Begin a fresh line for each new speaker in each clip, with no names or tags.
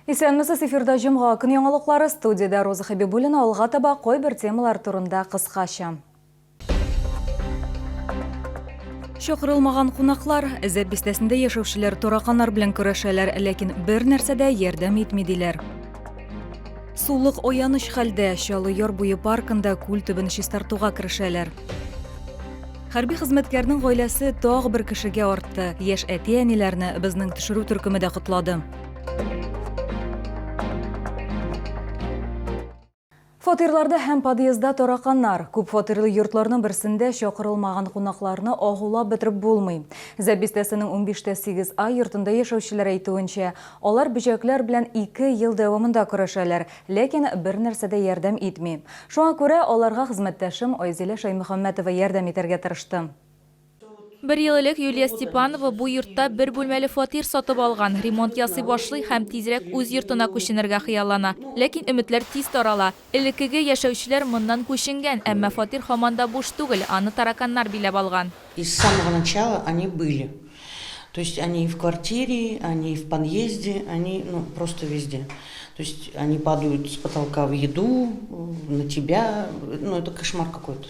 Исәнмесез, эфирда җомга көн яңалыклары, студиядә Роза Хәбибуллина. Алга таба кайбер темалар турында кыскача. Чакырылмаган кунаклар, Зәб бистәсендә яшәүчеләр тараканнар белән көрәшәләр, ләкин бер нәрсә дә ярдәм итми диләр. Сулык аяныч хәлдә, Чаллы яр буе паркында күл төбен чистартуга керешәләр. Хәрби хезмәткәрнең гаиләсе тагы бер кешегә артты. Яшь әти-әниләрне безнең төшерү төркеме дә котлады. Фатирларда һәм подъездда тараканнар. Күп фатирлы йортларның берсендә чакырылмаган кунакларны агулап бетереп булмый. Зәб бистәсенең 15 тә 8 А йортында яшәүчеләр әйтүенчә, алар бөҗәкләр белән ике ел дәвамында көрәшәләр, ләкин бер нәрсә дә ярдәм итми. Шуңа күрә аларга хезмәттәшем Айзилә Шәймөхәммәтова ярдәм итәргә тырышты.
Бер ел элек Юлия Степанова бу йортта бер бүлмәле фатир сатып алган. Ремонт ясый башлый һәм тизрәк үз йортына күченергә хыяллана. Ләкин өметләр тиз тарала. Элеккеге яшәүчеләр моннан күченгән, әмма фатир һаман да буш түгел, аны тараканнар биләп алган.
И с самого начала они были. То есть они и в квартире, они и в подъезде, они, ну, просто везде. То есть они падают с потолка в еду, на тебя, ну, это кошмар какой-то.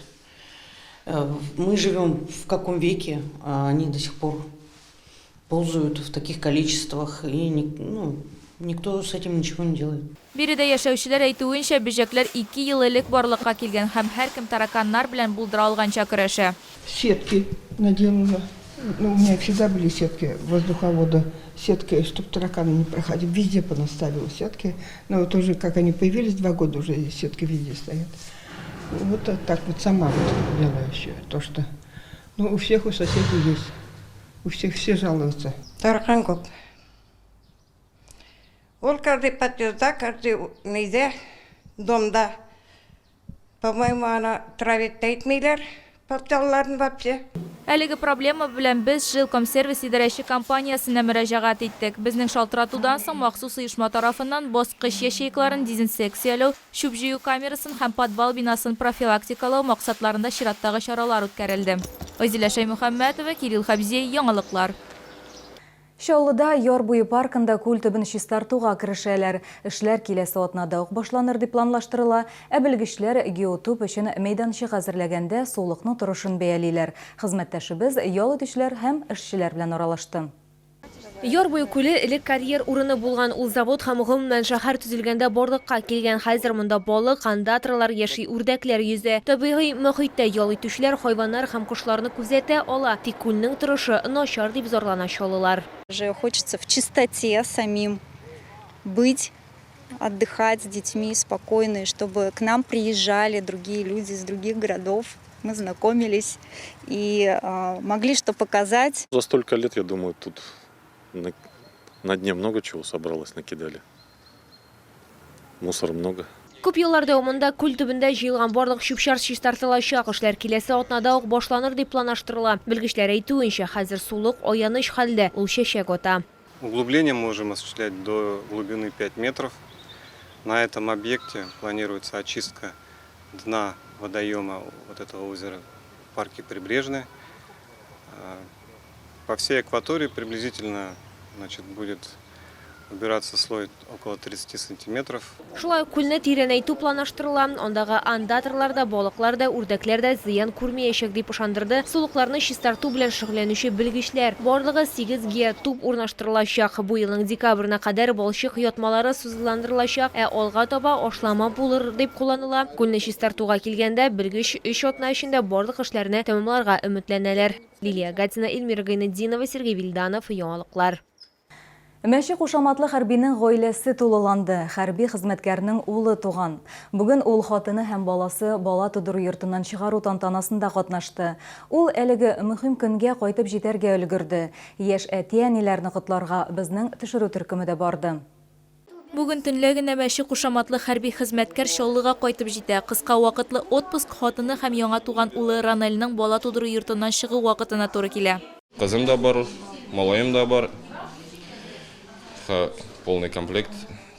Мы живем в каком веке, а они до сих пор ползают в таких количествах, и ну, никто с этим ничего не делает.
Биредә яшәүчеләр әйтүенчә, бөҗәкләр ике ел элек барлыкка килгән һәм һәркем тараканнар белән булдыра алганча көрәшә.
Сетки наделала. Ну, у меня всегда были сетки воздуховода, сетки, чтобы тараканы не проходили. Везде понаставила сетки. Но вот уже как они появились, 2 года уже сетки везде стоят. Вот так вот сама вот делаю все. То, что, ну, у всех у соседей есть. У всех все жалуются.
Таракан күп. Ул каждый подъездда, каждый нидә, домда. По-моему, аны травить та итмиләр, подвалларын вообще.
Әлеге проблема белән без Жилкомсервис идарәче компаниясенә мөрәҗәгать иттек. Безнең шалтыратудан соң махсус оешма тарафыннан баскыч ячейкаларын дезинсекцияләү, чүп җыю камерасын һәм подвал бинасын профилактикалау максатларында чираттагы чаралар үткәрелде. Айзилә Шәймөхәммәтова, Кирилл Хәбзиев, Яңалыклар.
Чаллыда яр буе паркында күл төбен чистартуга керешәләр. Эшләр киләсе атнада ук башланыр дип планлаштырыла, ә белгечләр геотуб өчен мәйданчык әзерләгәндә сулыкның торышын бәялиләр. Хезмәттәшебез ял итүчеләр һәм эшчеләр белән аралашты.
Яр буе күле элек карьер урыны булган. Ул завод һәм гомумән шәһәр төзелгәндә барлыкка килгән. Хәзер монда балык, андатралар яши, үрдәкләр йөзә. Табигый мохиттә ял итүчеләр хайваннар һәм кошларны күзәтә ала. Тик күлнең торышы начар дип зарлана чаллылар.
Уже хочется в чистоте самим быть, отдыхать с детьми спокойно, и чтобы к нам приезжали другие люди из других городов, мы знакомились и могли что показать.
За столько лет, я думаю, тут на дне много чего собралось, накидали. Мусора много.
Күп еллар дәвамында күл төбендә җыелган барлык чүп-чар чистартылачак. Эшләр киләсе атнада ук башланыр дип планлаштырыла. Белгечләр әйтүенчә, хәзер сулык аяныч хәлдә, ул чәчәк ата.
Углубление можем осуществлять до глубины 5 метров. На этом объекте планируется очистка дна водоема вот этого озера в парке Прибрежный. По всей акватории приблизительно, значит, будет убираться слой около 30 сантиметров.
Шулай ук күлне тирәнәйтү планлаштырыла. Андагы андатралар да, балыклар да, үрдәкләр дә зыян күрмәячәк дип ышандырды сулыкларны чистарту белән шөгыльләнүче белгечләр. Барлыгы 8 геотуб урнаштырылачак. Бу елның декабренә кадәр балчык ятмалары сузыландырылачак, ә алга таба ашлама булыр дип кулланыла. Күлне чистартуга килгәндә, белгеч 3 атна эчендә барлык эшләрне тәмамларга өметләнәләр. Лилия Гатина, Эльмира Гайнетдинова, Сергей Вильданов, Яңалыклар.
Мәче кушаматлы хәрбинең гаиләсе тулыланды, хәрби хезмәткәрнең улы туган. Бүген ул хатыны һәм баласы бала тудыру йортыннан чыгару тантанасында катнашты. Ул әлеге мөһим көнгә кайтып җитәргә өлгерде. Яшь әти-әниләрне котларга безнең төшерү төркеме дә барды.
Бүген төнлә генә Мәче кушаматлы хәрби хезмәткәр Чаллыга кайтып җитә. Кыска вакытлы отпуск хатыны һәм яңа туган улы Ранельның бала тудыру йортыннан чыгу вакытына туры килә.
Кызым да бар, малаем да бар. Ха, полный комплект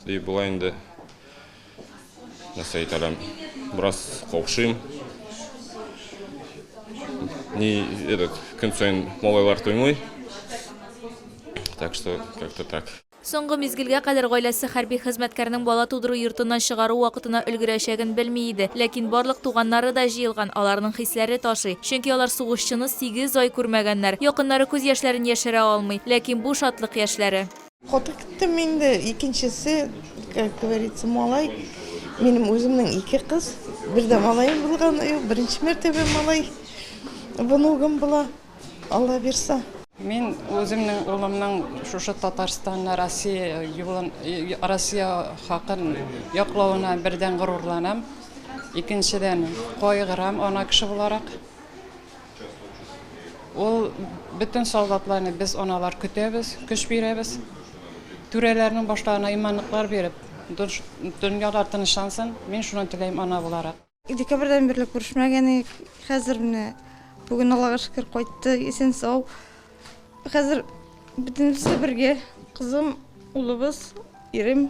дип була инде. Нәрсә әйтә алам? Бераз каушыйм. Не этот, көн саен малайлар туймый. Так что как-то так.
Соңгы мизгелгә кадәр гаиләсе хәрби хезмәткәрнең бала тудыру йортыннан чыгару вакытына өлгерәчәген белми иде. Ләкин барлык туганнары да җыелган, аларның хисләре ташый. Чөнки алар сугышчыны сигез ай күрмәгәннәр. Якыннары күз яшьләрен яшерә алмый. Ләкин бу шатлык яшьләре.
Каты көттем инде, икенчесе, как говорится, малай. Минем үземнең ике кыз, бер дә малаем булганы юк, беренче мәртәбә малай внугым була. Алла бирса.
Мин үземнең улымның шушы Татарстанны, Россия юлын, Россия хакын яклавына бердән горурланам, икенчедән кайгырам ана кеше буларак. Ул бөтен солдатларны без аналар көтәбез, көч бирәбез. Түрәләрнең башларына иманлыклар биреп, дөньялар тынычлансын, мин шуны теләйм ана буларак.
Декабрьдән бирле күрешмәгән идек. Хәзер менә бүген Аллага шөкер кайтты, исән-сау. Хәзер бөтенесе бергә. Кызым, улыбыз, ирем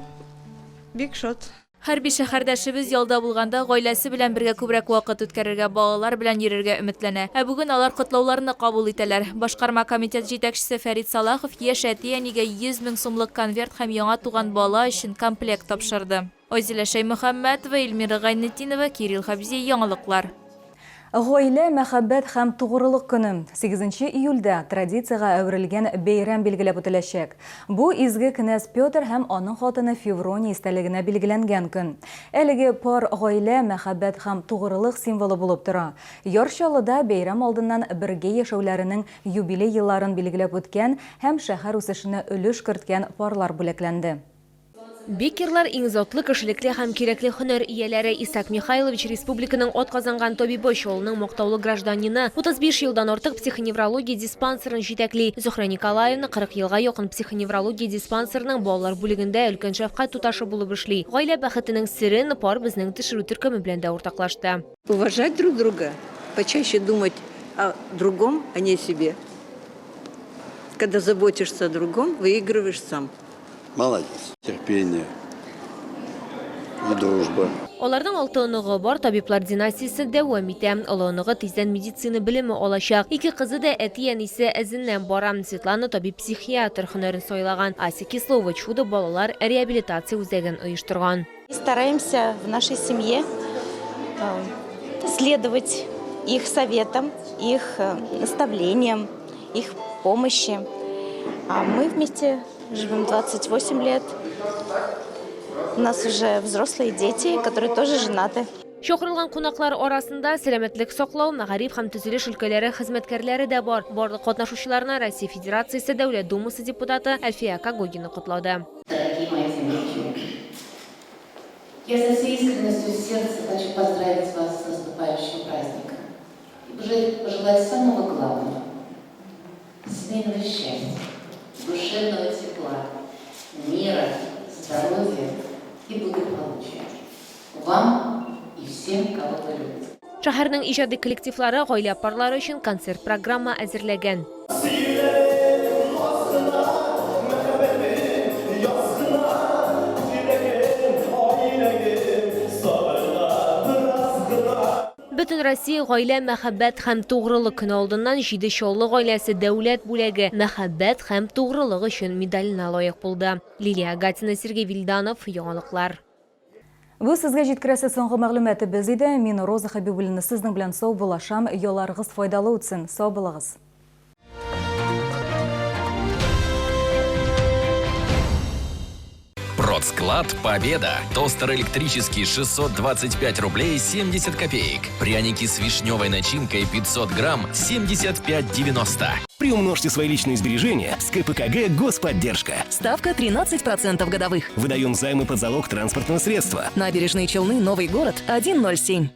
бик шат.
Хәрби шәһәрдәшебез ялда булганда гаиләсе белән бергә күбрәк вакыт үткәрергә, балалар белән йөрергә өметләнә. Ә бүген алар котлауларны кабул итәләр. Башкарма комитет җитәкчесе Фәрит Салахов яшь әти-әнигә 100 мең сумлык конверт һәм яңа туган бала өчен комплект тапшырды. Айзилә Шәймөхәммәтова, Эльмира Гайнетдинова, Кирилл Хәбзи, Яңалыклар.
Гаилә, мәхәббәт һәм тугрылык көне. Сигезенче июльдә традициягә әверелгән бәйрәм билгеләп үтеләчәк. Бу изге кенәз Петр һәм аның хатыны Феврония истәлегенә билгеләнгән көн. Әлеге пар гаилә, мәхәббәт һәм тугрылык символы булып тора. Яр Чаллыда бәйрәм алдыннан бергә яшәүләренең юбилей елларын билгеләп үткән һәм шәһәр үсешенә өлеш керткән парлар бүләкләнде.
Беккерлар иң затлы, кешелекле һәм кирәкле һөнәр ияләре. Исаак Михайлович, республиканың атказанган табибы, Чаллының мактаулы гражданины. 35 елдан артык психоневрология диспансерын җитәкли. Зөһрә Николаевна 40 елга якын психоневрология диспансерының балалар бүлегендә өлкән шәфкать туташы булып эшли. Гаилә бәхетенең серен пар безнең төшерү төркеме белән дә уртаклашты.
Уважать друг друга, почаще думать о другом, а не о себе. Когда заботишься о другом, выигрываешь сам.
Молодец. Терпение и дружба.
Аларның алты оныгы бар, табиблар династиясе дәвам итә. Олы оныгы тиздән медицина белеме алачак. Ике кызы да әти-әнисе эзеннән бара. Светлана табиб-психиатр һөнәрен сайлаган. Ася Кислова Чудо балалар реабилитация үзәген оештырган.
Стараемся в нашей семье э, следовать их советам, их э, наставлениям, их помощи. А мы вместе живем 28 лет. У нас уже взрослые дети, которые тоже женаты.
Чакырылган кунаклар арасында сәламәтлек саклау, мәгариф һәм төзелеш өлкәләре хезмәткәрләре дә бар. Барлык катнашучыларны Россия Федерациясе Дәүләт Думасы депутаты Әлфия Когогина котлады.
Дорогие мои земляки, я со всей искренностью сердца хочу поздравить вас с наступающим праздником и пожелать самого главного – семейного счастья, душевного тепла, мира, здоровья и благополучия. Вам и всем, кого вы любите.
Шәһәрнең иҗади коллективлары гаилә парлары өчен концерт программа әзерләгән. Бөтенроссия гаилә, мәхәббәт һәм тугрылык көне алдыннан җиде Чаллы гаиләсе дәүләт бүләге, Мәхәббәт һәм тугрылык өчен медаленә лаек булды. Лилия Агатина, Сергей Вильданов, Яңалыклар.
Бу сезгә җиткерәсе соңгы мәгълүматыбыз иде. Мин Роза Хәбибуллина сезнең белән саубуллашам. Ялларыгыз файдалы үтсен. Сау булыгыз.
Продсклад «Победа». Тостер электрический 625 рублей 70 копеек. Пряники с вишневой начинкой 500 грамм 75,90.
Приумножьте свои личные сбережения с КПКГ «Господдержка».
Ставка 13% годовых.
Выдаем займы под залог транспортного средства.
Набережные Челны, Новый город, 107.